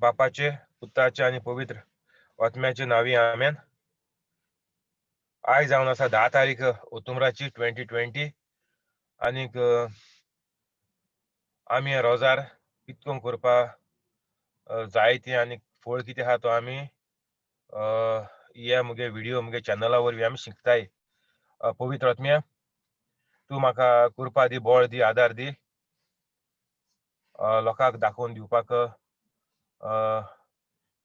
बापाचे, पुताचे आनी पवित्र आत्म्याचे नांवी आमेन. आयज जावन आसा 10 तारीख ओतुमराची 2020 आनीक आमी रोजार कितको करपा जाय ती आनी फळ कितें आहा तो आमी हे मुगे व्हिडियो मुगे चॅनला वरवीं आमी शिकताय. पवित्र आत्म्या, तूं म्हाका कृपा दी, बळ दी, आदार दी, लोकांक दाखोवन दिवपाक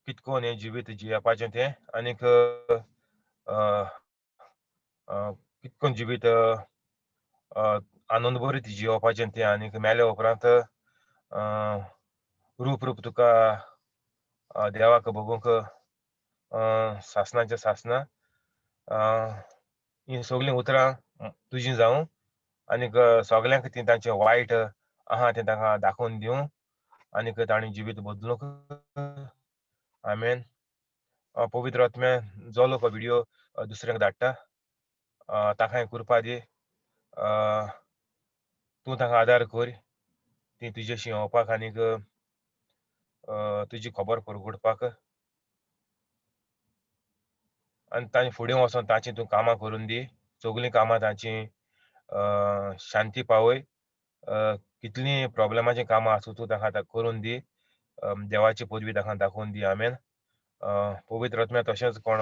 कितकोन हें जिवीत जियेवपाचें तें आनीक कितकोन जिवीत आनंद भरीत जियोवपाचें तें आनीक मेल्या उपरांत रूप रूप तुका देवाक भोगूंक सासणाचें सासणां हीं सगळीं उतरां तुजीं जावं आनीक सगल्यांक ती तांचें वायट आहा तें तांकां दाखोवन दिवं आनीक तांणी जिवीत बदलूंक. आमेन. पवित्र आत्म्या, जो लोक व्हिडियो दुसऱ्यांक धाडटा तांकांय कृपा दी, तूं तांकां आदार कर, ती तुजेशी येवपाक आनीक तुजी खबर परगुडपाक आनी तांचे फुडें वचोन तांची तूं कामां करून दी, सगळीं कामां तांची शांती पावय, कितलीं प्रोब्लेमाचीं कामां आसूं तूं तांकां करून दी, देवाची पदवी तांकां दाखोवन दी. आमेन. पवित्र आत्म्या, तशेंच कोण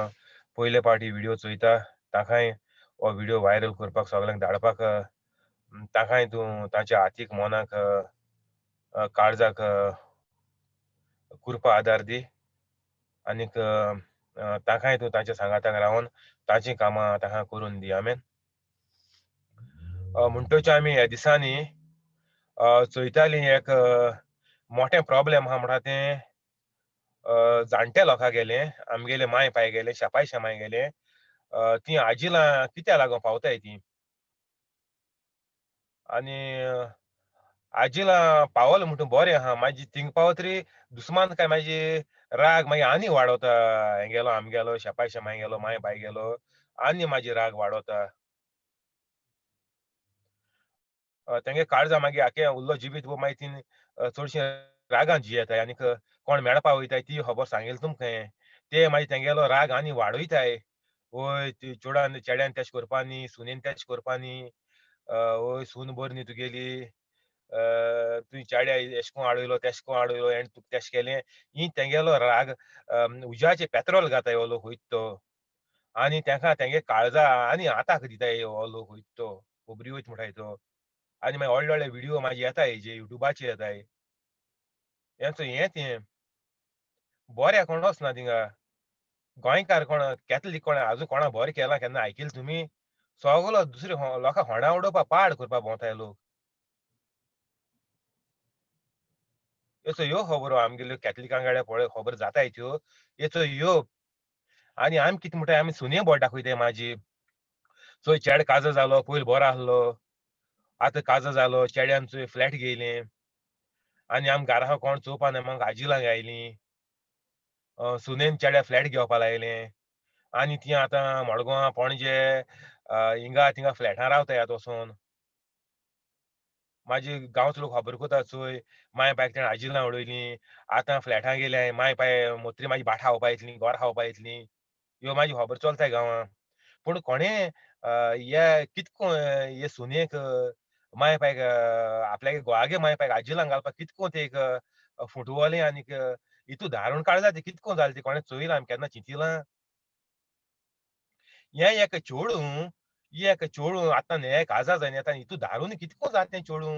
पयले पावटी व्हिडियो चोयता तांकांय हो व्हिडियो व्हायरल करपाक सगल्यांक धाडपाक तांकांय तूं तांच्या हातीक मनाक काळजाक कृपा आदार दी आनीक तांकांय तूं तांच्या सांगाताक रावन तांचीं कामां तांकां करून दी. आमेन. म्हणटच आमी ह्या दिसांनी चोयतालीं एक मोठें प्रोब्लेम आहा म्हणटा तें जाणटे लोकां गेले, आमगेले माय पाय गेले, शेपाय शेमाय गेले, तीं आजिलां कित्या लागून पावताय तीं आनी आजिलां पावल म्हणटा बरें आहा, मागीर थिंग पावत तरी दुस्मान काय मागीर राग मागीर आनी वाडोवता, हेगेलो आमगेलो शेपाय शेमाय गेलो, माय पाय गेलो, आनी मागीर राग वाडोवता. तेंगे काळजा मागीर आखे उरलो जिवीत मागीर ती चडशीं रागान जियेताय आनीक कोण मेळपा वयताय ती खबर सांगेल तुमकां, ते मागीर तेंगेलो राग आनी वाडयताय. वय ती चेडान चेड्यान तेश करपा न्ही, सुनेन तेश करपा न्ही, वय सून बरी न्ही तुगेली, तुवें चेड्या एश कोन आडयलो तेश कोन आडयलो एण तुका तेश केलें, ही तेंगेलो राग उज्याचें पेत्रोल घाताय हो लोक वयता तो आनी तेंका तेंगे काळजा आनी हाताक दिताय हो लोक वयता तो, खबरी वयता म्हणटाय तो. आनी मागीर व्हडले व्हडले व्हिडियो मागीर येताय जे युट्यूबाचेर येताय, हेंचो हें तें बऱ्या कोणूच ना थिंगा, गोंयकार कोण कॅथलीक कोण आजून कोणा बरें केलां केन्ना आयकिलें तुमी? सगलो दुसरे लोकांक होणा उडोवपा पाड करपा भोंवताय लोक. हेचो ह्यो खबरो आमगेल्यो कॅथलिकां कडेन पळय खबर जाताय त्यो, हेचो ह्यो. आनी आमी कितें म्हणटाय, आमी सुने बोट दाखयताय माजी, चोय चेड काजो जालो, पयलीं बरो आसलो, आतां काजो जालो, चेड्यान चोय फ्लॅट घेयलें आनी आम घरा कोण चोवपा ना, म्हाका आजिलां आयलीं, सुनेन चेड्या फ्लॅट घेवपा लायलें आनी ती आतां मडगांव पणजे हिंगा थिंगा फ्लॅटां रावताय आतां वचोन. माजी गांवचो लोक खबर करता चोय माय पायक तेणें आजिलां उडयलीं, आतां फ्लॅटां गेल्याय, माय पाय मोत्री माजी भाट खावपा येतलीं, गोर खावपा येतलीं, ह्यो माजी खबर चलताय गांवां. पूण कोणें हे कितको हे सुनेक माय पायक आपल्यागे गोवागे माय पायक आजिलां घालपाक कितको ते एक फुटवलें आनीक इतू धारून काळजा ती कितको जालें ती कोणें चोयलां आमी केन्ना चिंतिलां? हें एक चेडूं, एक चेडूं आतां हें काजार जायना आतां इतू धारून कितको जाता तें चेडूं,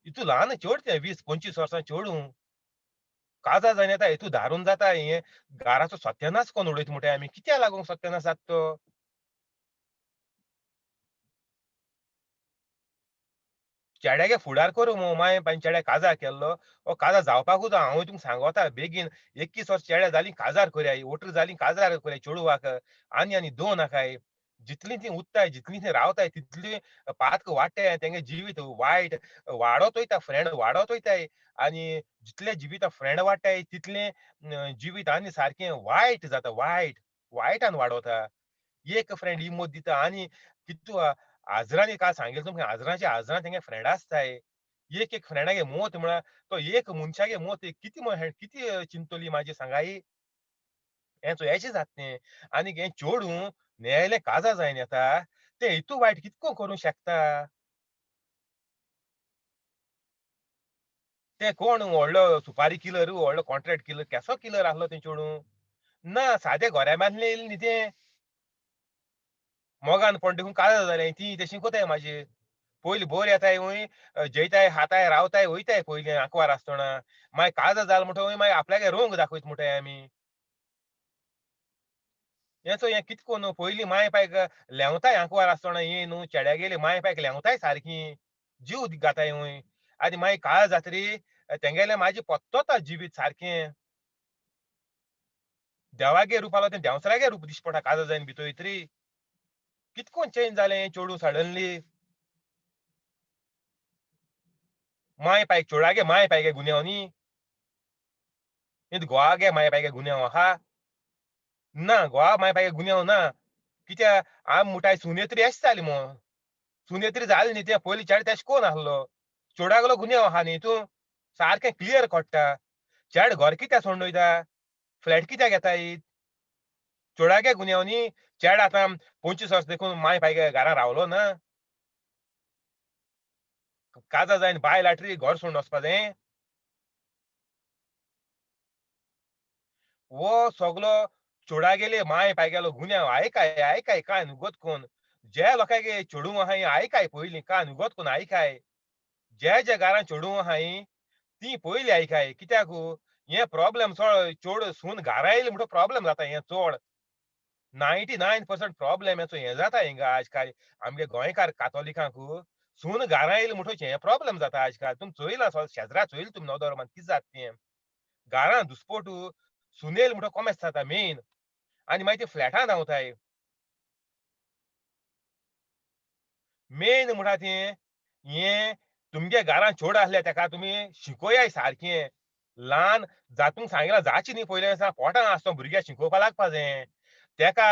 इतू ल्हान चेड तें 20-25 वर्सां चेडूं काजार जायना आतां इतू धारून जाता, हें घराचो सत्यानाश कोण उडयता म्हणटाय आमी, कित्याक लागून सत्यानाश जाता तो? चेड्यागे फुडार करूं मु, माय पायन चेड्या काजार केल्लो, हो काजार जावपाकूच हांव तुमकां सांगोता, बेगीन 21 वर्स चेड्या जालीं काजार करयाय, 18 जालीं काजार करयाय चेडवाक, आनी आनी दोन नाकाय, जितलीं तीं उत्ताय जितलीं तीं रावताय तितलीं पातक वाडटाय, तेंगे जिवीत वायट वाडत वयता, फ्रेंड वाडत वयताय आनी जितलें जिवीत फ्रेंड वाडटाय तितलें जिवीत आनी सारकें वायट जाता, वायट वायटान वाडोता. एक फ्रेंड इमोत दिता आनी कितू आजरांनी काल सांगेल तुमकां, आजरांचे आजरां तेंगे फ्रेंड आसताय, एक एक फ्रेंडागे मोत म्हळ्यार तो एक मनशागे मोत कितें कितें चिंततली म्हाजी सांगाय. हें चोयाचें जाता तें. आनी हें चेडूं नेलें काजार जायन येता तें इतू वायट कितको करूंक शकता. तें कोण व्हडलो सुपारी किलर, व्हडलो कॉन्ट्रॅक्ट किलर, केसो किलर आसलो तें चेडूं? ना सादें गोऱ्याबांतलें येयलें न्ही तें. मोगान पण देखून काजार जालें ती तशी कोताय म्हाजी. पयलीं बोर येताय वय जेयताय खाताय रावताय वयताय पयलीं आंकवार आसतना. मागीर काजार जालें म्हणटकच मागीर आपल्यागे रंग दाखयता म्हणटाय आमी. हेचो हें कितें करून पयलीं माय पायक लेंवताय आंकवार आसतना हें न्हू चेड्यागेली माय पायक लेंवताय सारकी जीव घाताय वय. आनी मागीर काळ जातरी तेंगेलें म्हाजें पत्तोता जिवीत सारकें. देवागे रूप आसलो तें देंवचारागे रूप दिश्टी पडटा काजार जायन भितर वयतरी. कितकोन चेंज जालें हें चेडूं सडनली. माय पायक चेडवागे माय पायगे गुन्यांव न्ही, घोवागे माय पायगे गुन्यांव आहा ना? घोवा माय पायगे गुन्यांव ना. कित्याक आमी मुठाय सुनेत्री अशें जाली मो. सुनेत्री जाली न्ही तें पयलीं चेडो तेशें कोण आसलो. चेडवागेलो गुन्यांव आहा न्ही तूं सारकें क्लियर कळटा. चेडो घर कित्याक सोडून वयता, फ्लॅट कित्याक घेताय? चेडवागे गुन्यांव न्ही. चेडो आतां 25 वर्स देखून माय पायगे घरा रावलो ना. काजार जायन बायल हाडटरी घर सोडून वचपा जाय. हो सगलो चेडवागेले माय पायगेलो गुन्यांव. आयकाय आयकाय कान उगत कोन जे लोकांगे चेडूं आहाय आयकाय पयलीं कान उगत कोन आयकाय. जे जे घरान चेडूं आहाय ती पयलीं आयकाय. कित्याक हें प्रॉब्लेम चड चेडूं सून घरा येयली म्हणटकच प्रॉब्लेम जाता. हें चड 99% प्रॉब्लेम हेचो हें जाता हिंगा आजकाल आमगे गोंयकार कातोलिकांक. सून घरा येयली म्हणटकच हें प्रॉब्लेम जाता आजकाल. तुमी चोयलां शेजरा चोयलें तुमी नदर मारून कितें जाता तें. घरां दुसपोट सून येयली म्हणटकच कोमेस जाता मेन. आनी मागीर ते फ्लॅटां धांवताय. मेन म्हणटा तें हें तुमगे घरान चेडूं आसलें तेका तुमी शिकोयाय सारकें. ल्हान जातूंक सांगिलां जाची न्ही पयलें दिसा पोटां आसतना भुरग्याक शिकोवपा लागपा जायें. तेका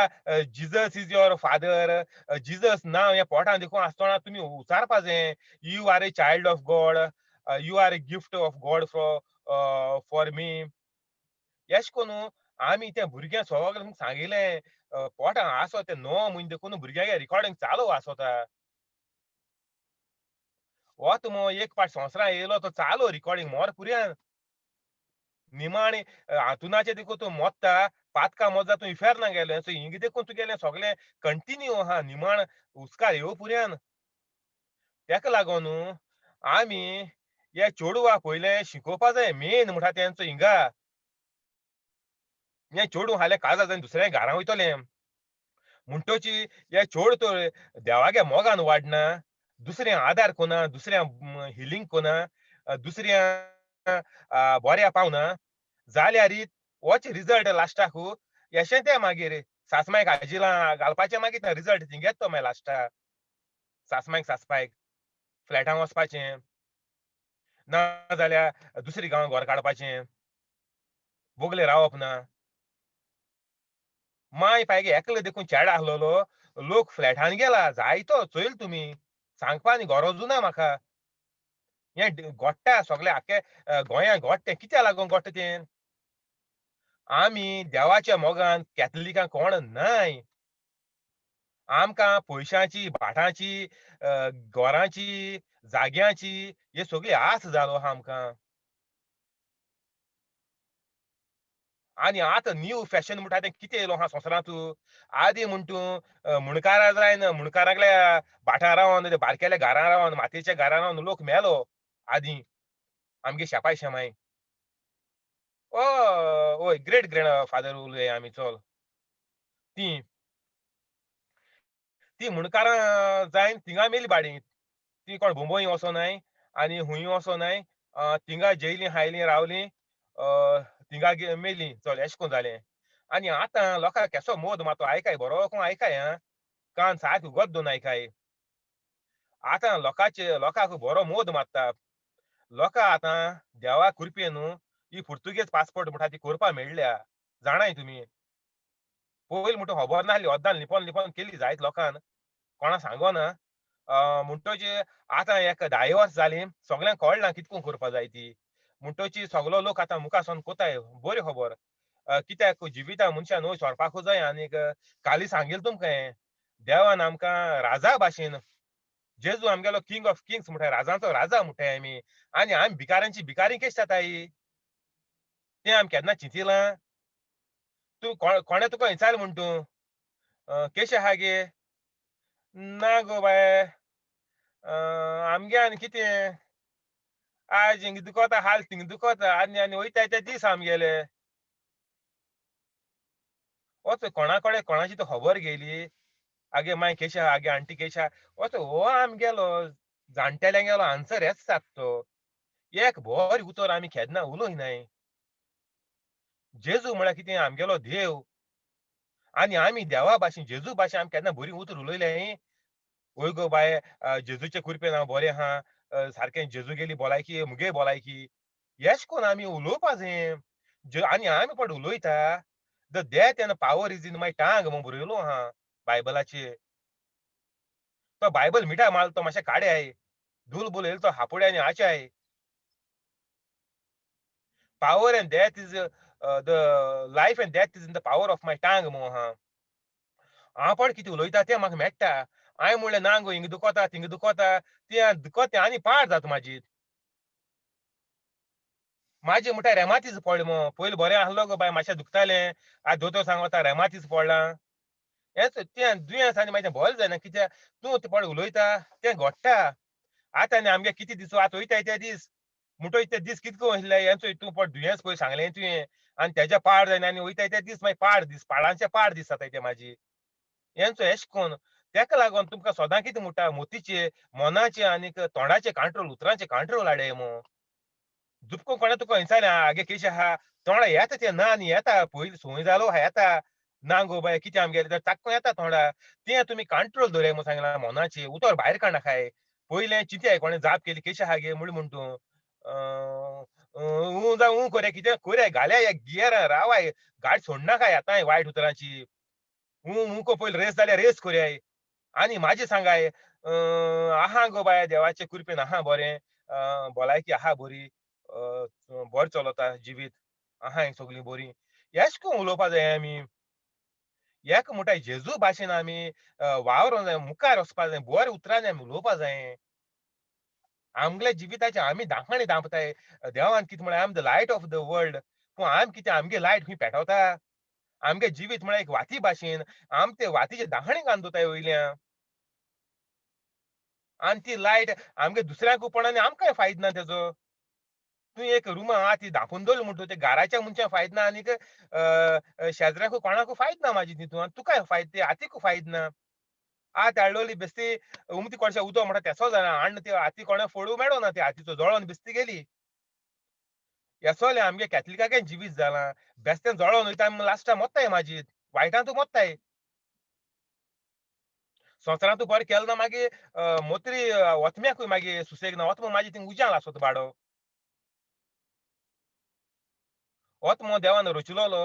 Jesus is your father, Jesus नांव हें पोटां देखून आसतना तुमी उचारपा जायें. You are a child of God, you are a gift of God for me. एशें करून आमी त्या भुरग्यांक सगळें सांगिलें. पोटां आसो तें 9 म्हयने देखून भुरग्यांगे रिकॉर्डिंग चालू आसता. वत मो एक पाट संवसारां येयलो तो चालू रिकॉर्डिंग मोर पुरयान. निमाणे हातुनाचें देखून तूं मोत्ता पातका मोजा तूं इफेर्ना गेलें. सो हिंगा देखून तुगेलें सगळें कंटिन्यू आहा निमाण हुस्कार येव पुरयान. तेका लागून आमी हे चेडवा पयलें शिकोवपा जाय मेन म्हणटा तेंचो हिंगा. हें चेडूं हालें काजार जावन दुसऱ्या घरां वयतलें म्हणटची हे चेडूं तर देवागे मोगान वाडना, दुसऱ्या आदार कोना, दुसऱ्या हिलींग कोना, दुसऱ्या बऱ्या पावना जाल्यार वच रिजल्ट लास्टाक येशें तें मागीर सासमायक आजिलां घालपाचें मागीर रिजल्ट थिंगेच तो मागीर लास्टाक सासमायक सासपायक फ्लॅटां वचपाचें ना जाल्यार दुसरी गांव घर काडपाचें, बोगले रावप ना. माय पायगे एकले देखून चेडो आसलेलो लोक फ्लॅटान गेला जायतो चोयल तुमी. सांगपा न्ही गरजू ना म्हाका. हें घडटा सगळें आख्खे गोंयांत घडटा. कित्याक लागून घडटा तें? आमी देवाच्या मोगान कॅथलिकां कोण न्हय. आमकां पयशांची, भाटांची, घरांची, जाग्यांची हे सगळी आस जालो आहा आमकां. आनी आतां न्यू फॅशन म्हणटा तें कितें येयलो आहा संवसारांत. आदी म्हण तूं मुणकारां जायन मुणकारांगल्या भाटां रावन बारकेल्या घरां रावन मातयेच्या घरां रावन लोक मेलो आदी आमगे शेपाय शेमाय. हय ग्रेट ग्रँड फादर उलय आमी चल. ती ती मुणकारां जायन थिंगा मेली बाडी. ती कोण बोंबोय वचोनाय आनी हुंय वचोनाय. थिंगा जेयलीं खायलीं रावलीं थिंगा मेली चल एशें कोन जालें. आनी आतां लोकांक केसो मोद मातो आयकाय बरो कोण आयकाय आं कान सारको उगत दोन आयकाय. आतां लोकांचे लोकांक बरो मोद मारता. लोकां आतां देवा कृपेन न्हू ही पुर्तुगेज पासपोर्ट म्हणटा ती करपा मेळ्ळ्या. जाणाय तुमी पयलीं म्हणटा खबर नासली, अद्दान लिपोन लिपोन केली जायत लोकान, कोणा सांगोना. म्हणटोच आतां एक 10 वर्स जालीं सगळ्यांक कळना कितको करपा जाय ती. म्हणटोची सगलो लोक आतां मुखार सोन कोताय, बरी खबर. कित्याक जिविता मनशान वयर सरपाकूच जाय. आनीक काली सांगील तुमकां देवान आमकां राजा भाशेन, जेजू आमगेलो किंग ऑफ किंग्स म्हणटाय, राजांचो राजा म्हणटाय आमी. आनी आमी भिकाऱ्यांची भिकारी कशी जाताय तें आमी केन्ना चिंतिलां? तूं कोणें तुका विचारलें म्हण तूं केशें आहा गे? ना गो बाये, आमगे आनी कितें, आयज हिंग दुखता, हाल थिंग दुखता, आनी आनी वयताय ते दीस आमगेले. वच कोणा कडेन कोणाची तो खबर घेयली, आगे माय केशा, आगे आंटी केशा, वच हो आमगेलो जाणटेल्यांगेलो आन्सर हेच जाता तो. एक बरें उतर आमी केन्ना उलोयनाय. जेजू म्हळ्यार कितें? आमगेलो देव. आनी आमी देवा भाशेन, जेजू भाशेन आमी केन्ना बरीं उतर उलयलें? वय गो बाये, जेजूचे कृपेन हांव बरें आहा, सारकें जेजू गेली भलायकी मुगे भलायकी, येश कोन आमी उलोवपा जाय. आनी आमी पट उलयता, the death and power is in my tongue म्हूण बरयलो आहा बायबलाचेर. तो बायबल मिठा माल तो मातशें काड्याय, धूल बुल येयलो तो हापुड्या आनी आच्याय. Power and death is the life and death is in the power of my tongue म्हूण आहा. हांव पड कितें उलयता तें म्हाका मेळटा. हांवें म्हणलें ना गो, हिंगा दुखता थिंगा दुखता, तें दुखता आनी पाड जाता म्हाजी. म्हाजी म्हणटा रेमातीज पडलें मो, पयलीं बरें आसलो गो बाय, मातशें दुखतालें, आतां दोतोर सांगता रेमातीज पडलां. हेंच तें दुयेंस आनी मागीर तें बरें जायना, कित्याक तूं तें पड उलयता तें घडटा. आतां आनी आमगे कितें दीस आतां वयताय ते दीस, म्हणटोच ते दीस कितको आसले हेंचो तूं पड दुयेंस पळय सांगलें तुवें, आनी तेज्या पाड जायना आनी वयताय ते दीस मागीर पाड दीस, पाडांचे पाड दीस जाताय ते म्हाजी. हेंचो एश कोन तेका लागून तुमकां सदां कितें म्हणटा, मोतीचे मनाचे आनीक तोंडाचे कंट्रोल, उतरांचे कंट्रोल हाडे मो. दुपको कोणें तुका विचारलें आगे केशें आहा, तोंडा येता तें ना आनी येता, पयलीं संवय जालो आहा येता, ना गो बाय कितें आमगेलें तर ताक्को येता तोंडा. तें तुमी कंट्रोल दवराय म्हूण सांगलां, मनाचे उतर भायर काडनाकाय. पयलें चिंताय कोणें जाप केली केशें आहा गे म्हूण म्हण तूं ऊं जावं ऊं कोरया कितें कोरया घाल्या एक गियरां रावाय, गाडी सोडनाकाय आतां वायट उतरांची. ऊं ऊं को पयलीं रेस जाल्यार रेस कोरयाय. आनी म्हाजें सांगाय, आहा गो बाय देवाचे कृपेन आहा बरें, भलायकी आहा बरी, बरें चलता जिवीत आहा सगळीं बरीं. एश कोन उलोवपा जाय आमी. एक म्हणटा जेजू भाशेन आमी वावरोंक जाय, मुखार वचपा जाय, बऱ्या उतरांनी आमी उलोवपा जाय. आमगेल्या जिविताचे आमी दाखणी दांपताय. देवान कितें म्हळें, I am the light of the world. पूण आमी कितें आमगे लायट खंय पेटवता? आमगे जिवीत म्हळ्यार एक वाती भाशेन, आम ते वातीचे दाखणी घालून दवरताय वयल्या. आनी ती लायट आमगे दुसऱ्यांकूय पडना आनी आमकांय फायद ना तेजो. तूं एक रुमा आहा ती धांपून दवरली म्हणटू ते घराच्या मनशांक फायद ना आनीक शेजऱ्याकूय कोणाकूय फायद ना म्हाजी तितून, आनी तुकाय फायद ते हातीकूय फायद ना. आत हाडलोली बेस्ती उमती कोळशा उदक म्हणटा तेसो जाणा हाडून ते हाती कोणा फोडूं मेळना, ते हातीचो जळोन बेस्ती गेली. येसोलें आमगे कॅथलिकांचें जिवीत जालां, बेस्तें जळोन वयता आमी लास्टा मोत्ताय म्हाजी, वायटांतू मोत्ताय. संवसारांतू बरें केलें ना मागीर मोत्री ओतम्याकूय मागीर सुसेग ना, ओतमो मागीर थिंग उज्यान लासत बाडो. ओतमो देवान रचिलोलो,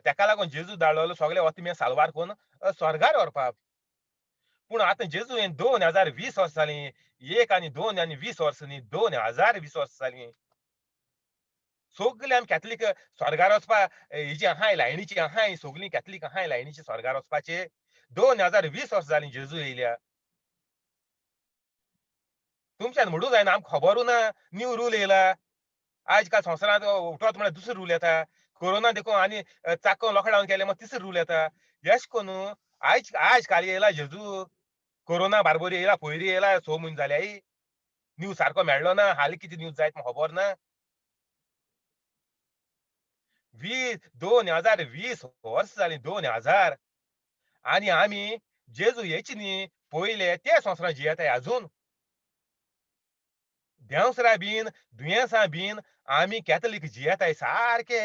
तेका लागून जेजू धाडलोलो सगळे ओतम्या साल्वार करून स्वर्गार व्हरपाक. पूण आतां जेजू हें 2020 वर्सां जालीं, 1 आनी 2 आनी 20 वर्सां न्ही, 2020 वर्सां जालीं. सगळे आमी कॅथलीक स्वर्गार वचपा हेजी आहाय लायनीची आहाय, सगळीं कॅथलीक आहाय लायनीची स्वर्गार वचपाचे. 2020 वर्सां जालीं जेजू येयल्या. तुमच्यान म्हणूं जायना आमकां खबरूय ना, न्यू रूल येयला. आयज काल संवसारांत उठत म्हळ्यार दुसरो रूल येता. कोरोना देखून आनी चाको लॉकडावन केलें मागीर तिसरो रूल येता. एश कोन आयज आयज काल येयला जेजू, कोरोना बारबोरी येयला, पयरी येयला, 6 म्हयने जाल्याय न्यूज सारको मेळ्ळो ना, हालीं कितें न्यूज जायत म्हाका खबर ना. 2020 वर्स जालीं, 2000. आनी आमी जेजू येची न्ही पयले ते संवसारांत जियेताय आजून. देंवसरां बीन दुयेंसां बीन आमी कॅथलीक जियेताय सारके.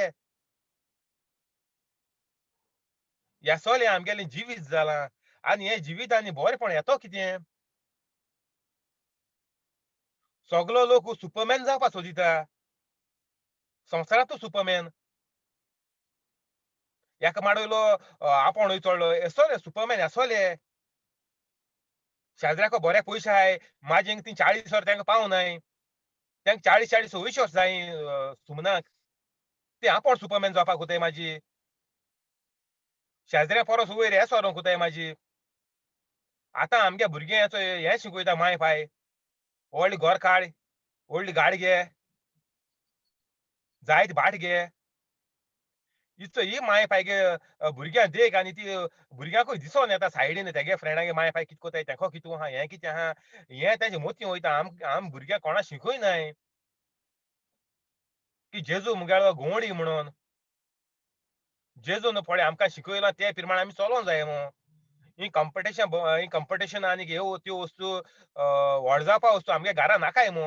येसोलें आमगेलें जिवीत जालां आनी हें जिवीत आनी बरेंपण येतो कितें? सगलो लोक सुपरमॅन जावपाक सोदिता, संवसारांतूच सुपरमॅन. एका माडयलो आपोण वयर चडलो, येसोले सुपरमॅन येसोले. शेजऱ्याको बरे पयशे आहाय, म्हाजे ती 40 वर्सां तांकां पावनाय, तांकां 40 40 वयश वर्सां जाय सुमनाक, ते आपोण सुपरमॅन जावपाक कोताय. म्हाजी शेजऱ्या परस वयर हे सरोंक कोताय. म्हाजी आतां आमगे भुरग्यांचो हें शिकयता माय पाय, व्हडली घर काड, व्हडली गाडी घे, जायत भाट घे. इचो ही माय पाय भुरग्यांक देख आनी ती भुरग्यांकूय दिसोन येता सायडीन तेगे फ्रेंडागे माय पाय कितें कोताय, तेको कितू आहा, हें कितें आहा, हें तेजे मोती वयता. आम भुरग्यांक कोणा शिकयनाय की जेजू मुगेलो गोवणी म्हणून. जेजून पळय आमकां शिकयलां ते प्रमाणे आमी चलोंक जाय मू. ही कंपिटिशन, ही कंपिटिशन आनी ह्यो त्यो वस्तू व्हड जावपा वस्तू आमगे घरा नाकाय मू.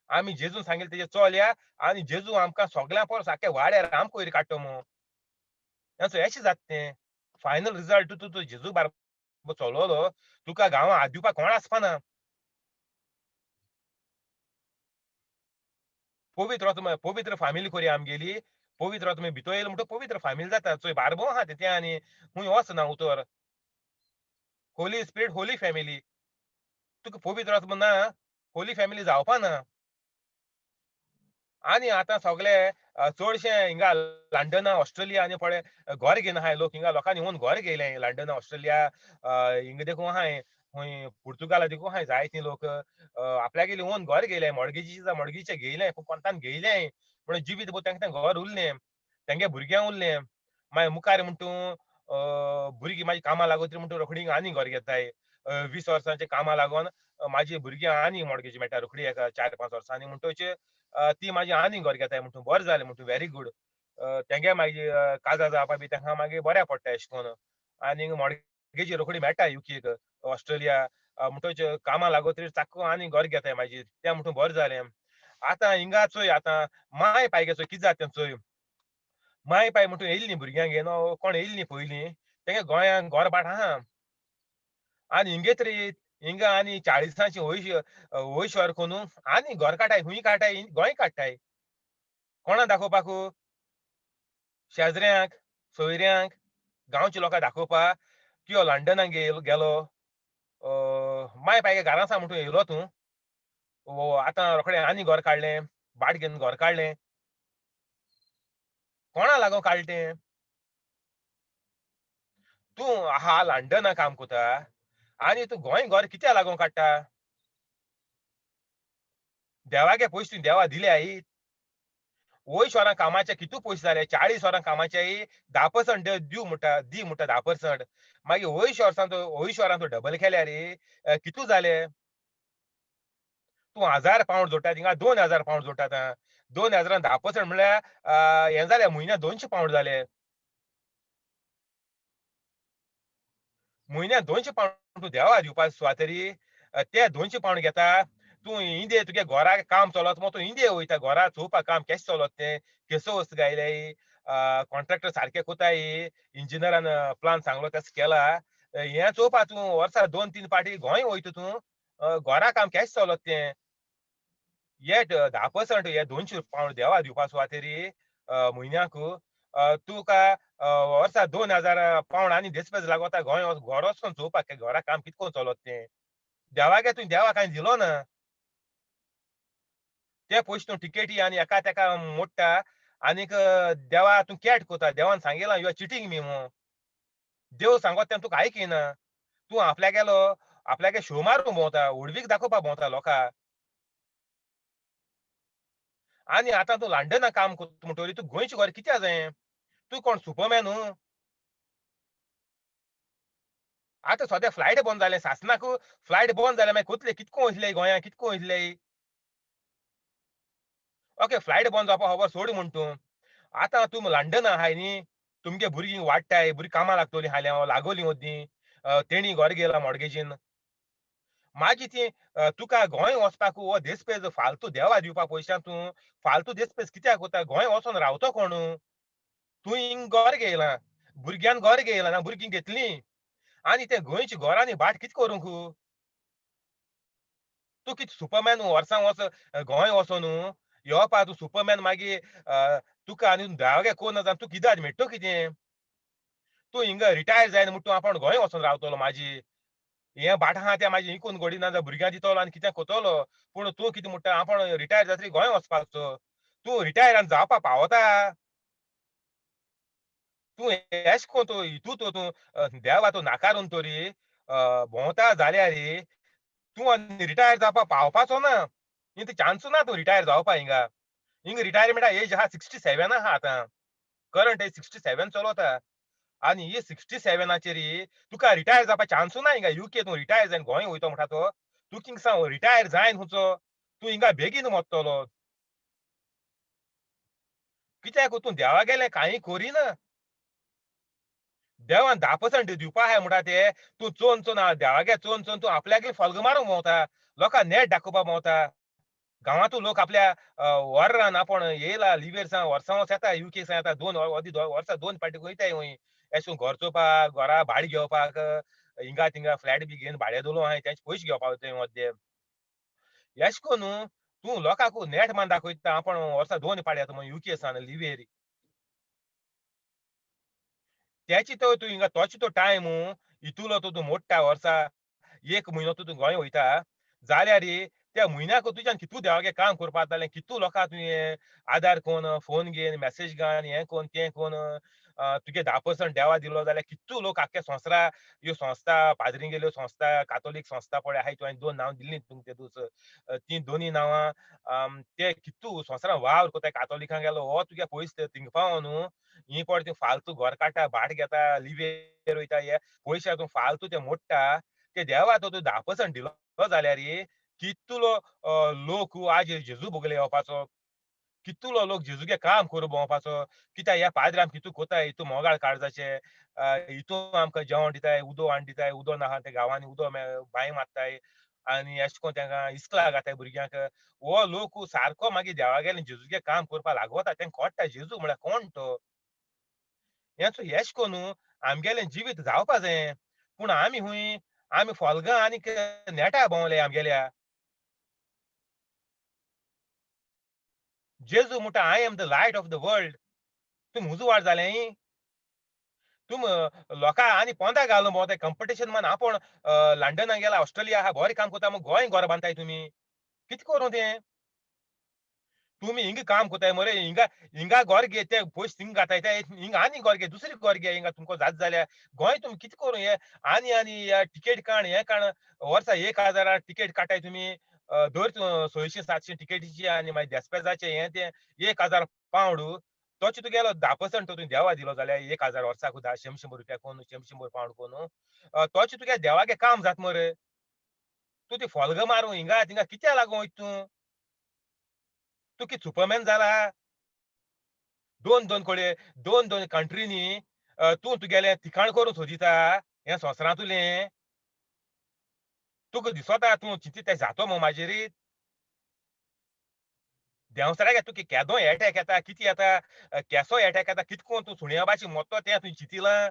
आमी जेजून सांगिल्लें तेजेर चलया आनी जेजू आमकां सगळ्यां परस आख्या वाड्यार आमकां वयर काडटा मू. एशें जाता तें फायनल रिजल्ट. तूं तूं जेजू बारबर चलोलो तुका गांवां हात दिवपाक कोण आसपाना. पवित्र पवित्र फामिली करी आमगेली, पवित्र आत्मा भितर येयलो म्हणटकच पवित्र फामिली जाता. चोय बारबो आहा तें आनी खूंय वचना उतर. Holi spirit Holi family. तुका पवित्र आत्मा ना होली फॅमिली जावपा ना. आनी आतां सगळे चडशे हिंगा लंडना ऑस्ट्रेलिया आनी पळय घर घेवन आहाय लोक. हिंगा लोकांनी येवन घर घेयले लंडन ऑस्ट्रेलिया हिंगा देखून आहाय, खंय पुर्तुगाला देखून आहाय जायते लोक आपल्यागेले येवन घर घेयले, मॉर्गेजी मॉर्गेजीचे घेयले, कोणतान घेयले पूण जिवीत भर तांकां घर उरलें, तेंगे भुरग्यां उरलें. मागीर मुखार म्हण तूं भुरगीं मागीर कामां लागतरी म्हण तूं रोखडी आनी घर घेताय. 20 वर्सांचे कामां लागून म्हाजी भुरगीं आनी मॉर्गेज मेळटा रोखडी एका 4-5 वर्सांनी म्हणटच ती म्हाजी आनी घर घेताय. म्हणटू बरें जालें, म्हणटू व्हेरी गूड. तेंगे मागीर काजार जावपा बी तांकां मागीर बऱ्याक पडटा एशें करून. आनी मॉर्गेजी रोखडी मेळटा युकेक ऑस्ट्रेलिया म्हणटच कामां लागतरी चाक्क आनी घर घेताय मागीर तें म्हणटू बरें जालें. आतां हिंगा चोय आतां माय पाय चोय कितें जाता तें चोय. माय पाय म्हणटू येयल्ली भुरग्यांक घेवन कोण येयल्ली पयलीं तेंगे गोंयांत घर भाट आहा आनी हिंगे तरी हिंगा आनी 40 वयश वयश वर कोनू आनी घर काडटाय, खूंय काडटाय, गोंय काडटाय. कोणा दाखोवपाक? शेजऱ्यांक सोयऱ्यांक गांवच्या लोकांक दाखोवपाक की हो लंडनाक गेलो माय पायगे घरां आसा म्हणटू येयलो तूं, आतां रोखडें आनी घर काडलें, भाट घेवन घर काडलें. कोणा लागून काडलें तें? तूं आहा लंडना काम कोता आनी तूं गोंय घर कित्याक लागून काडटा? देवागे पयशे तुवें देवा दिले आई. वयश वरां कामाचे कितू पयशे जाले? 40 वरां कामाचे 10% दिव म्हणटा, दी म्हणटा 10%. मागीर वयश वर्सां वयश वरां तूं डबल केल्यार कितू जाले? तूं 1000 पावंड जोडटा थिंगा 2000 पावंड जोडटा. आतां 2000 10% म्हणल्यार हें जालें म्हयन्याक 200 पावंड जाले. म्हयन्याक 200 पावंड तूं देवा दिवपा सुवातेरी ते 200 पावंड घेता. तूं इंदे तुगे घराक काम चलत मग तूं इंदे वयता घरा चोवपाक काम केशें चलत तें, केसो वस्त गायल्याय, कॉन्ट्रॅक्टर सारकें कोताय, इंजिनियरान प्लान सांगलो तेस केला, हें चोवपा तूं वर्सा 2-3 पाटी गोंय वयता तूं घरा काम केशें चलत तें. हे 10% हे 200 पावंड देवा दिवपा सुवातेरी म्हयन्याक तुका वर्सा 2000 पावंड आनी देसपेज लागता गोंय घर वचोन चोवपाक घरा काम कितको चलत तें. देवागे तुवें देवा कांय दिलो ना, ते पयशे तूं टिकेटी आनी एका तेका मोडटा आनीक देवा तूं कॅट कोता. देवान सांगिलां you are cheating मी म्हूण. देव सांगत तें तुका आयकिना. तूं आपल्यागेलो आपल्यागे शो मारूंक भोंवता, व्हडवीक दाखोवपाक भोंवता लोकांक. आनी आतां तूं लंडना काम कोता म्हणटरी तूं गोंयचें घर कित्याक जाय? तूं कोण सुपरमॅन न्हू? आतां सद्या फ्लायट बंद जालें सासनाक, फ्लायट बंद जालें मागीर कोतले कितको वयतले गोंयांत, कितको वयतले? ओके फ्लायट बंद जावपा खबर सोड म्हण तूं. आतां तूं लंडना आहाय न्ही, तुमगे भुरगीं वाडटाय, भुरगीं कामां लागतलीं हाल्यां लागोली ओद्दी तेणी घर गेला मॉर्गेजीन. मागीर ती तुका गोंय वचपाक हो देसपेज फालतू देवा दिवपा पयशां तूं फालतू देसपेज कित्याक वता? गोंय वचोन रावतो कोण? तूं हिंग घर घेयलां, भुरग्यान घर घेयलां ना भुरगीं घेतलीं आनी तें गोंयच्या घरांनी भाट कितें करूंक? तूं कितें सुपरमॅन वर्सां वच गोंय वचोन येवपा तूं सुपरमॅन? मागीर तुका आनी देवागे कोण ना तूं कित्याक मेळटो कितें? तूं हिंगा रिटायर जायना म्हण तूं आपूण गोंय वचोन रावतलो. म्हाजी हें भाट आहा तें म्हाजें इकून घोडी ना जाल्यार भुरग्यां दितलो आनी कितें कोतलो. पूण तूं कितें म्हणटा, आपूण रिटायर जातरी गोंय वचपाचो. तूं रिटायर आनी जावपा पावता? तूं एश कोन तूं हितू तो तूं देवा तूं नाकारून तरी भोंवता जाल्यार तूं आनी रिटायर जावपा पावपाचो ना. हिंगा चान्सू ना तूं रिटायर जावपा. हिंगा हिंगा रिटायरमेंटा एज आहा 67 आहा आतां. करंट एज 67 चलता आनी ही 67 तुका रिटायर जावपा चान्सू ना. हिंगा युके तूं रिटायर जायन गोंय वयतो म्हणटा तो तूं किंग रिटायर जायन खुंयचो तूं हिंगा बेगीन मरतलो. कित्याक तूं देवा गेलें कांय करिना. देवान 10% दिवपा आहाय म्हणटा ते तूं चोन चोन देवागे चोन चोन तूं आपल्याक फल्ग मारूंक भोंवता, लोकांक नेट दाखोवपाक भोंवता. गांवांतू लोक आपल्या वरान आपूण येयला लिवेर सान वर्सां वर्स येता युके सान येता, दोन वर्सां दोन पाटी वयताय खंय एशें करून घर चोवपाक, घरा भाडें घेवपाक, हिंगा थिंगा फ्लॅट बी घेवन भाडें दवरून आहाय तेंचे पयशे घेवपाक वयताय मद्दे. एशें करून तूं लोकांक नेट मान दाखयता आपूण वर्सां दोन पाटी येता म्हूण युके सान लिवेर. तेची तो तूं हिंगा तोच तो टायम इतुलो तो तूं मोडटा. वर्सा एक म्हयनो तूं गोंय वयता जाल्यार त्या म्हयन्याक तुज्यान कितू देवागे काम करपाक जालें, कितू लोकांक तुवें आदार कोन फोन घेवन मॅसेज घान हें कोन तें कोन तुगे 10% देवा दिलो जाल्यार कितू लोक आख्खे संवसारा ह्यो संस्था पाद्रींगेल्यो संस्था कातोलीक संस्था पळय आहाय, तुवें दोन नांवां दिल्लीं तुमकां ते दीस, तीं दोनी नांवां ते कितू संवसारान वावर कोताय कातोलिकांक गेलो हो तुगे पयशे थिंगा पावो न्हू. ही पळय तूं फालतू घर काडटा, भाट घेता, लिवेर वयता, हे पयशे तूं फालतू ते मोडटा. ते देवा तो तूं 10% दिलो जाल्यार कितलो लोक आज जेजू भोगले येवपाचो, कितलो लोक जेजूगे काम करूं भोंवपाचो. कित्याक ह्या पाद्री आमकां कितू कोताय, हितू मोगाळ काळजाचे, हितू आमकां जेवण दिताय, उदो हाडून दिताय, उदो नाका ते गांवांनी उदो बांय मारताय आनी एशें कोन तेंकां इस्कला घाताय भुरग्यांक. हो लोक सारको मागीर देवागेले जेजूगे काम करपाक लागता, तेंकां कळटा जेजू म्हळ्यार कोण तो. हें एशें करून आमगेलें जिवीत जावपा जाय. पूण आमी खूंय आमी फोल्गां आनी नेटा भोंवले आमगेल्या. जेजू म्हणटा I am the light of the world. तुमी उजवाड जालें, तुम लोकां आनी पोंदा घालून भोंवताय कंपिटिशन मान. आपूण लंडनाक गेला, ऑस्ट्रेलिया आहा, बरें काम करता, मग गोंय घर बांदताय तुमी कितें करूं तें? तुमी हिंगा काम करताय मरे, हिंगा हिंगा घर घे, ते पयशे थिंगा घाताय, ते हिंगा आनी घर घे, दुसरी घर घे, हिंगा तुमकां जात जाल्यार गोंय तुमी कितें करूं? हे आनी आनी टिकेट काड, हें काड, वर्सा 1000 टिकेट काडटाय तुमी, दर 600-700 टिकेटीची आनी मागीर देस्पेजाचें हें तें 1000 पावंड. तोच तुगेलो 10% तुवें देवा दिलो जाल्यार 1000 वर्साक 100-100 रुपया कोन, 100-100 पावंड कोन, तोच तुगे देवागे काम जात मरे. तूं ती फोल्गां मारूं हिंगा थिंगा कित्याक लागून वयता तूं? तूं कितें सुपरमॅन जाला? दोन दोन कडे दोन दोन कंट्रीनी तूं तुगेलें ठिकाण करूंक सोदिता हें संवसारांतुलें. तुका दिसता तूं चिंती तें जातो मो म्हाजेर? देंवचाराक तुका केदो एटॅक येता, कितें येता, केसो एटॅक येता, कितें कोन तूं सुण्या भाशेन मरतो तें तुवें चिंतिलां?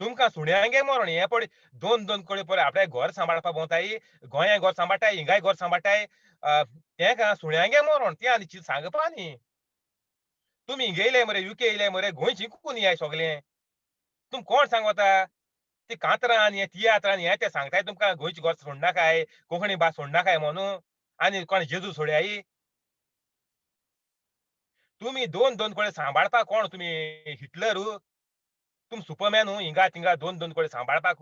तुमकां सुण्यांगे मरण हें पळय दोन दोन कडे पळय आपल्या घर सांबाळपा भोंवताय, गोंया घर सांबाळटाय, हिंगाय घर सांबाळटाय, तेंका सुण्यांगे मरण तें आनी सांगपा न्ही. तुमी हिंगा येयले मरे, युके येयले मरे, गोंय जिंकून येयाय सगळें. तुम कोण सांगता? ती कांतरां आनी तियात्रां आनी हें तें सांगताय तुमकां गोंयचें घर सोडनाकाय, कोंकणी भास सोडनाकाय म्हणून, आनी कोण जेजू सोडयाय? तुमी दोन दोन कडे सांबाळपाक कोण तुमी हिटलर? तुम सुपरमॅन हिंगा थिंगा दोन दोन कडे सांबाळपाक?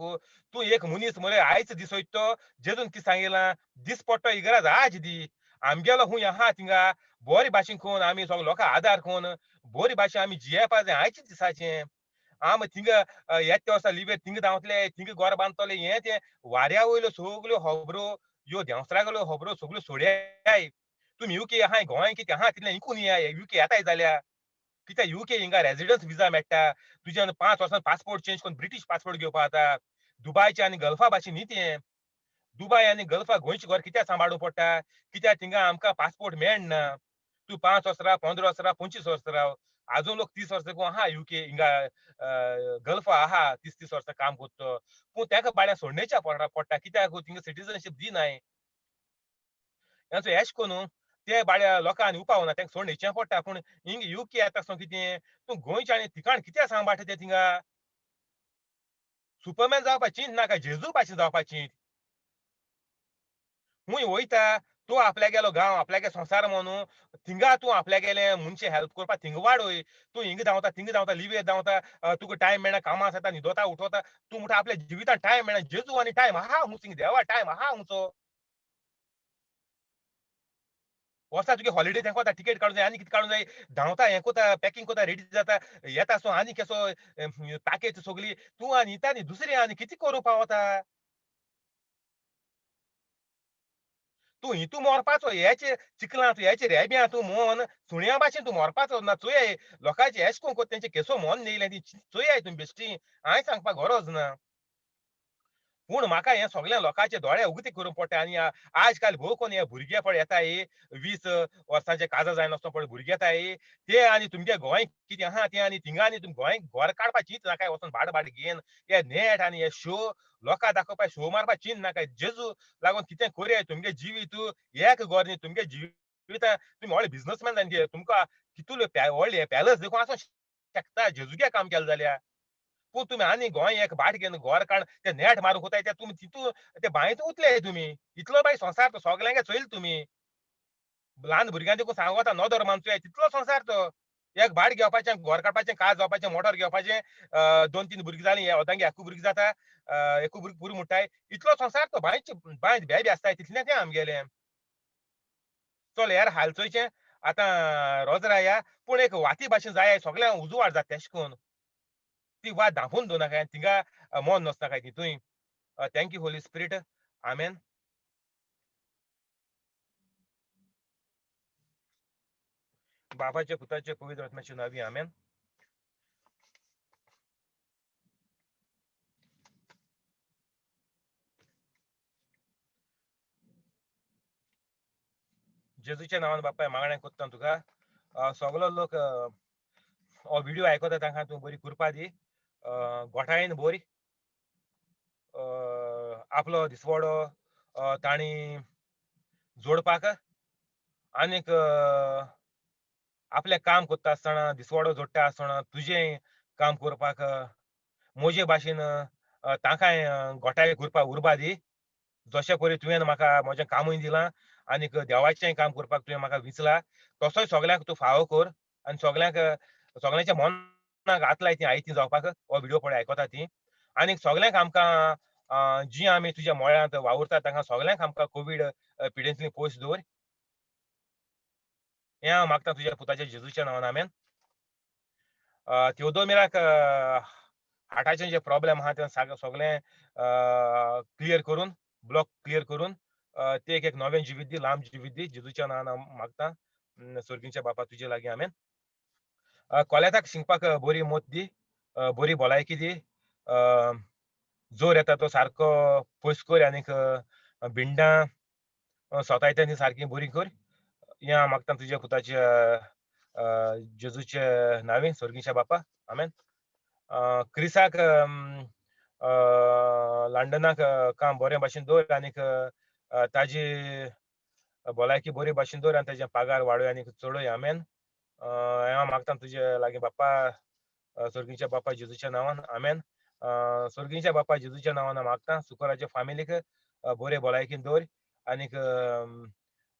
तूं एक मनीस मरे आयच दिसोयत तो जेजून कितें सांगिलां, दीस पडटो इगराज आज दी. आमगेलो खूंय आहा थिंगा बरे भाशेन कोन आमी सगळे लोकांक आदार कोन बरे भाशेन आमी जियेवपा जाय आयचे दिसाचें. आमी थिंगा येता वर्सा लिबेर थिंगा धांवतले, थिंगा घर बांदतले, हें तें वाऱ्या वयल्यो सगल्यो खबरो ह्यो देंवचारागेल्यो खबरो सगल्यो सोडयाय. तुमी युके आहाय, गोंय कितें आहा तितलें इकून येयाय. युके येताय जाल्यार कित्याक युके हिंगा रेजिडन्स विजा मेळटा, तुज्यान 5 वर्सां पासपोर्ट चेंज करून ब्रिटीश पासपोर्ट घेवपा जाता. दुबायचे आनी गल्फा भाशेन न्ही तें. दुबाय आनी गल्फा गोंयचें घर कित्याक सांबाळूंक पडटा? कित्याक थिंगा आमकां पासपोर्ट मेळना. तूं 5 वर्सां राव, 15 वर्सां राव, 25 वर्सां राव, आजून लोक 30 वर्सां आहा युके हिंगा गल्फा आहा 30-30 वर्सां काम करतो, पूण ताका बाड्या सोडण्याच्या पडटा कित्याक थिंगा सिटीजनशीप दिनाय. एशें करून ते बाड्या लोकांनी उपावना, तांकां सोडण्याचें पडटा. पूण हिंग युके येता आसतना कितें तूं गोंयचें आनी ठिकाण कित्याक सांबाळटा तें थिंगा? सुपरमॅन जावपा चिंत नाका, जेजू भाशेन जावपा चिंत. खूंय वयता तूं आपल्यागेलो गांव, आपल्यागे संवसार म्हणून थिंगा तूं आपल्यागेले मनशे हेल्प करपाक थिंगा वाडय. तूं हिंगा धांवता थिंगा धांवता, लिवेर धांवता, तुका टायम मेळना, कामां आसता, न्हिदोता उठोता, तूं म्हणटा आपल्या जिवितांत टायम मेळना. जेजू आनी टायम आहा हुंच, देवा टायम आहा हुंचो. वर्सा तुगे हॉलिडे तेंका वता, टिकेट काडूं जाय, आनी कितें काडूं जाय, धांवता, हें कोता, पॅकिंग कोता, रेडी जाता, येता सो आनी केसो ताकेत सगली तूं आनी येता न्ही दुसरें आनी कितें करूं पावता. तूं हितू मरपाचो, हेचे चिकलां तूं, हेचे रेब्यां तूं मोन सुण्या भाशेन तूं मरपाचो ना. चोयाय लोकांचे एश कोण कोत तेंचे केसो मोन येयलें ती चोयाय तुमी बेश्टी, हांवें सांगपाक गरज ना. पूण म्हाका हें सगळ्या लोकांचे दोळे उगते करूंक पडटा. आनी आज काल भोव कोण हे भुरगे पळय येता, हे 20 वर्सांचे काजार जायनासतना पळय भुरगे येता, ते आनी तुमगे गोंय कितें आहा तें आनी थिंगा आनी तुमी गोंय घर काडपा चिंत नाकाय, वचोन भाड भाड घेवन हे नेट आनी हे शो लोकां दाखोवपा, शो मारपा चिंत नाकाय. जेजू लागून कितें करया तुमगे जिवीत एक घर न्ही, तुमगे जिविता तुमी व्हडले बिजनसमॅन जावन तुमकां कितले व्हडले पॅलस देखून आसूं शकता जेजूगे काम केलें जाल्यार. पूण तुमी आनी गोंय एक भाट घेवन घर काड ते नेट मारूंक वताय, ते तुमी तितू ते बांयत उतले तुमी. इतलो बाय संवसार तो सगल्यांक चोयल तुमी, ल्हान भुरग्यांक देखून सांगता नदर मानचो, तितलो संवसार तो. एक भाट घेवपाचें, घर काडपाचें, कार जावपाचें, मोटर घेवपाचें, 2-3 भुरगीं जालीं, अर्दांगे एकू भुरगीं जाता, एकू भुरगीं पुरी म्हणटाय, इतलो संवसार तो. बांयचे बांयत बेबी आसताय तितलें तें आमगेलें. चल यार हाल चोयचें आतां रोजरा या, पूण एक वाती भाशेन जाय सगळ्यांक उजवाड जाता तेश कोन, ती वात धांपून दवरनाकाय, थिंगा मन नसनाकाय तितूय. Thank you holy spirit, आमेन. बाबाचे पुताचे पवित्र आत्म्याचे नावी आमेन. जेजूच्या नांवान बापाय मागणें कोत्ता तुका. सगलो लोक हो व्हिडिओ आयकता तांकां तूं बरी कृपा दी, गोठायेन बरी आपलो दिसवडो तांणी जोडपाक आनीक आपलें काम करता आसतना, दिसवडो जोडटा आसतना तुजें काम करपाक म्हजे भाशेन तांकांय गोठाय करपाक उर्बा दी. जशें परी तुवें म्हाका म्हजें कामूय दिलां आनीक देवाचेंय काम करपाक तुवें म्हाका विंचला, तसोय सगल्यांक तूं फावो कर आनी सगल्यांक सगल्यांच्या मनाक हात लाय ती आयती जावपाक हो व्हिडिओ पळय आयकता ती. आनीक सगल्यांक आमकां जी आमी तुज्या मळ्यांत वावुरता तांकां सगल्यांक आमकां कोवीड पिडेंतली पयस दवर, हें हांव मागता तुज्या पुताच्या जेजूच्या नांवान, आमेन. थियोदोमिराक हार्टाचे जे प्रॉब्लेम आहा ते सगळें क्लियर करून, ब्लॉक क्लियर करून ते एक नवें जिवीत दी, लांब जिवीत दी, जेजूच्या नांवान हांव मागता स्वर्गीच्या बापा तुजे लागीं, आमेन. कोलेताक शिंकपाक बरी मोत दी, बरी भलायकी दी, जोर येता तो सारको पयस कर आनीक भिंडां सोतायता ती सारकी बरी कर. हें हांव मागता तुज्या पुताच्या जेजूच्या नांवी स्वर्गीच्या बापा, आमेन. क्रिसाक लंडनाक काम बरें भाशेन दवर आनीक ताजी भलायकी बरी भाशेन दवर आनी ताजें पगार वाडय आनीक चडय, आमेन. हें हांव मागता तुजे लागीं बाप्पा, स्वर्गीच्या बाप्पा जेजूच्या नांवान, आमेन. स्वर्गीच्या बाप्पा जेजूच्या नांवान हांव मागता सुकोराच्या फामिलीक बरे भलायकीन दवर आनीक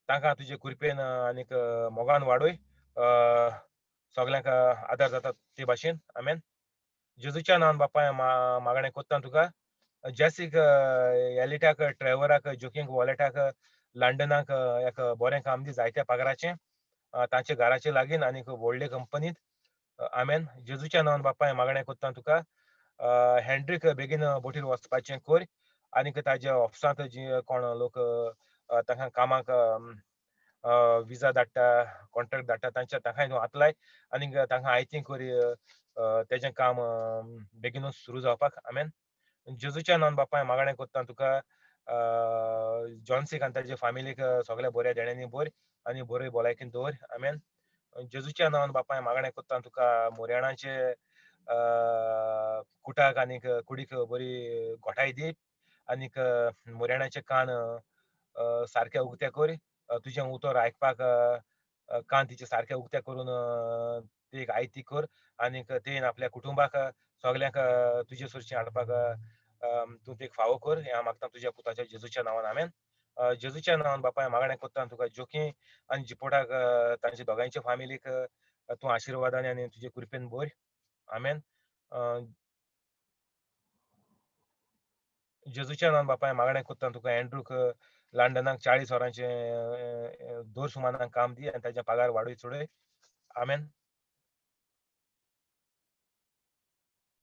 तांकां तुजे कृपेन आनीक मोगान वाडय, सगल्यांक आदार जाता ते भाशेन, आमेन. जेजूच्या नांवान बाप्पा मागणें कोत्ता तुका. जेसीक एलिटाक, ट्रेवराक, जोकींक वॉलेटाक लंडनाक एक बरें काम दी जायत्या पगाराचें, तांच्या घराचे लागीं आनीक व्हडले कंपनीत, आमेन. जेजूच्या नांवान बाप्पा मागणें कोत्ता तुका. हॅन्ड्रीक बेगीन बोटीर वचपाचें कर आनीक ताज्या ऑफिसांत जी कोण लोक तांकां कामाक विजा धाडटा, कॉन्ट्रॅक्ट धाडटा, तांच्या तांकांय तूं हात लाय आनीक तांकां आयतीं कर तेजें काम बेगीनूच सुरू जावपाक, आमेन. जेजूच्या नांवान बापाय मागणें कोत्ता तुका. जॉन्सीक आनी ताजे फामिलीक सगळ्या बऱ्या देण्यांनी बर आनी बरी भलायकेन दवर, आमेन. जेजूच्या नांवान बापाय मागणें कोत्ता तुका. मोरयाणाचे कुटाक आनीक कुडीक बरी गोठाय दी आनीक मोरयाणाचे कान सारके उक्ते कर, तुजें उतर आयकपाक कान तिचे सारके उक्ते करून ती एक आयती कर आनीक तेन आपल्या कुटुंबाक सगल्यांक तुजे सरशी हाडपाक तूं ते फावो कर. हें हांव मागता तुज्या पुताच्या जेजूच्या नांवान, आमेन. जेजूच्या नांवान बापाय मागणें कोत्ता तुका जोकी आनी जिपोटाक तांच्या दोगांयच्या फामिलीक तूं आशिर्वादान आनी तुजे कृपेन भर, आमेन. जेजूच्या नांवान बापाय मागणें कोत्ता तुका एंड्रूक लंडनाक 40 वरांचें दर सुमानाक काम दी आनी ताजें पगार वाडय चडय, आमेन.